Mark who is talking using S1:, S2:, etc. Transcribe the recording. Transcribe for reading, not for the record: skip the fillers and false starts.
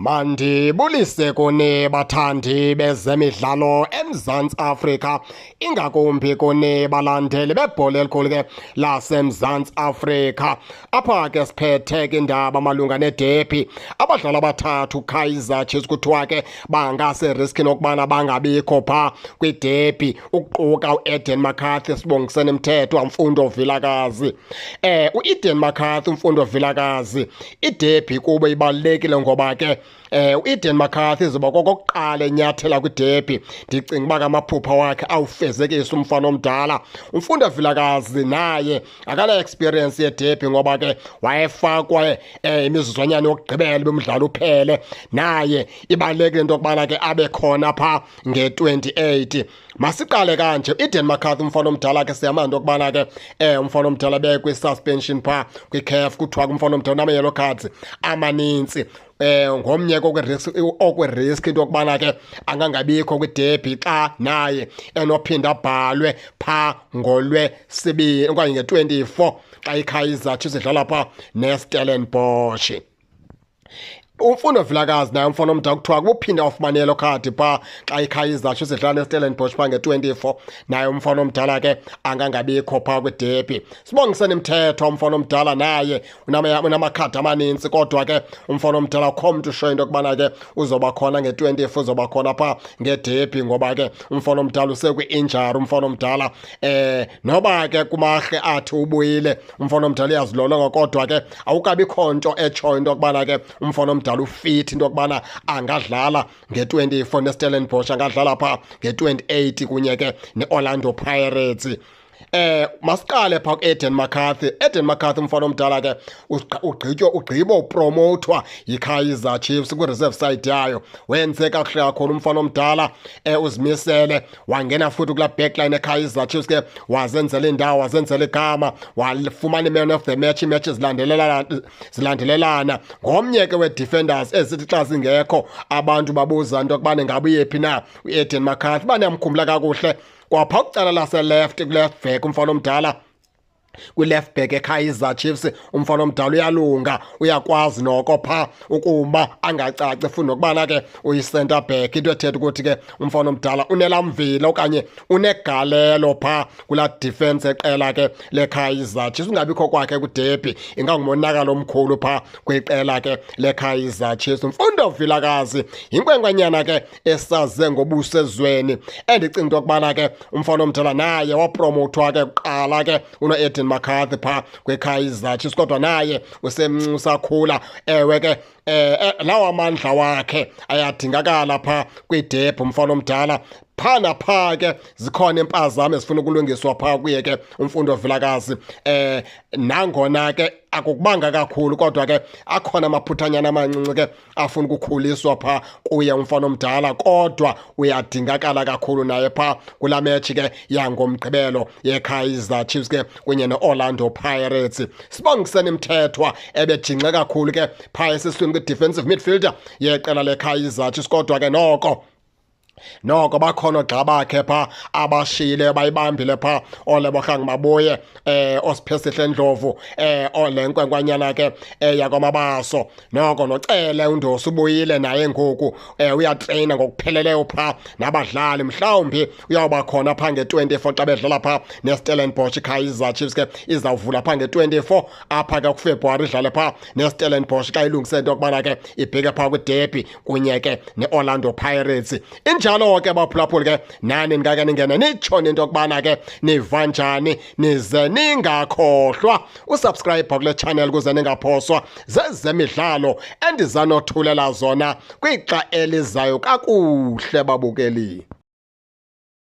S1: Mandibulise kuni bathandi bezemidlalo eMzantsi Afrika, ingakumbi kuni balandeli bebhola elikhulu ke laseMzantsi Afrika. Apha ke siphethe ke indaba malunga nedephi. Abadlali abathathu Kaizer Chiefs kuthiwa ke bangaseriskini okubana bangabikho phaa kwidephi, ukuquka uEden McCarthy, Sibongiseni Mthethwa, Mfundo Vilakazi. UEden McCarthy, Mfundo Vilakazi, idephi kubo ibalulekile ngoba ke uEden McCarthy izoba kokokuqala enyathela kwidephi. Ndicinga uba amaphupha wakhe awufezekisa umfana omdala. Umfundo Vilakazi naye akana experience yedephi ngoba ke wayefakwe imizuzwanyana yokugqibela bemdlalo uphele. Naye ibalulekile into yokubana ke abe khona pha nge-28. Masiqale kanje, Eden McCarthy umfana omdala ke siyamanda ukubana ke umfana omdala bekwi-suspension pha kwi-CAF, kuthiwa umfana omdala unama-yellow cards amanintsi. Ngomnye okwe-risk into yokubana ke angangabikho kwidebhi xa naye enophinda abhalwe pha ngolwesibini okanye nge-24 xa iKaizer Chiefs idlala pha neStellenbosch. Umfundo Vilakazi naye umfana omdala kuthiwa kuphinda wafumana yellow card pha xa iKaizer Chiefs idlala neStellenbosch pha nge-24, naye umfana omdala ke angangabikho pha kwidebhi. Sibongiseni Mthethwa, umfana omdala naye unamakhadi amanintsi, kodwa ke umfana omdala akho mntu ushoyo into yokubana ke uzoba khona nge-24, uzoba khona pha ngedebhi ngoba ke umfana omdala usekwi-injury. Umfana omdala noba ke kumahle athi ubuyile umfana omdala uyazilolonga, kodwa ke awukabikho nto etshoyo into yokubana ke umfana omdala ufit into yokubana angadlala nge-24 neStellenbosch, angadlala pha nge-28 kunye ke ne-Orlando Pirates. Masiqale pha ku-Eden McCarthy. Eden McCarthy umfana omdala ke ugqitywa ugqibo upromotwa yiKaizer Chiefs kwi-reserve side yayo. Wenze kakuhle kakhulu umfana omdala, uzimisele, wangena futhi kulaa backline eKaizer Chiefs ke, wazenzela indawo, wazenzela igama, wafumana i-man of the match, iimatch zilandelelana zilandelelana. Ngomnye ke wee-defenders ezithi xa zingekho abantu babuza into yokubana ngabe uyephi na uEden McCarthy. Uba niyamkhumbula kakuhle, kwapha kucala lase-left, ku-left back umfana omdala, kwi-left back eKaizer Chiefs umfana omdala uyalunga, uyakwazi noko pha ukuma angacaci futhi nokubana ke uyi-center back, into ethetha ukuthi ke umfana omdala unelamvila okanye unegalelo pha kulaa defense eqela ke leKaizer Chiefs. Ungabikho kwakhe kwidebhi ingangumonakalo omkhulu pha kwiqela ke leKaizer Chiefs. Mfundo Vilakazi yinkwenkwenyana ke esaze ngobuso ezweni, endicinga into yokubana ke umfana omdala naye wapromothwa ke kuqala ke uno-Eden McCarthy pha kwiKaizer Chiefs, kodwa naye usemncinci, usakhula. Ewe ke, lawa amandla wakhe ayadingakala pha kwidebhi umfana omdala. Pha napha ke zikhona impazamo ezifuna ukulungiswa pha kuye ke uMfundo Vilakazi, nangona ke akukubanga kakhulu, kodwa ke akhona amaphuthanyana amancinci ke afuna ukukhuliswa pha kuye umfana omdala, kodwa uyadingakala kakhulu naye pha kulaa match ke yangoMgqibelo yeKaizer Chiefs ke kunye ne-Orlando Pirates. Sibongiseni Mthethwa ebejinxe kakhulu ke pha esiswini kwi-defensive midfielder yeqela leKaizer Chiefs, kodwa ke noko bakhona ogxa bakhe pha abashiyile bayibambile pha, oLebogang Maboe, oSiphesihle Ndlovu, ole nkwenkwanyana ke yakwaMabaso, noko nocele uNdosi ubuyile naye ngoku, uyatreyina ngokupheleleyo pha nabadlali, mhlawumbi uyawuba khona pha nge-24 xa bedlala pha neStellenbosch. Kaizer Chiefs ke izawuvula pha nge-24 apha ke kuFebruwari, idlale pha neStellenbosch xa ilungise into yokubana ke ibheke pha kwidebhi kunye ke ne-Orlando Pirates. Injalo ke baphulaphuli ke, nani ningake ningene nitsho into yokubana ke niva njani, nize ningakhohlwa usubscribe kule channel ukuze ningaphoswa zezemidlalo endizanothulela zona kwixa elizayo. Kakuhle babukeli.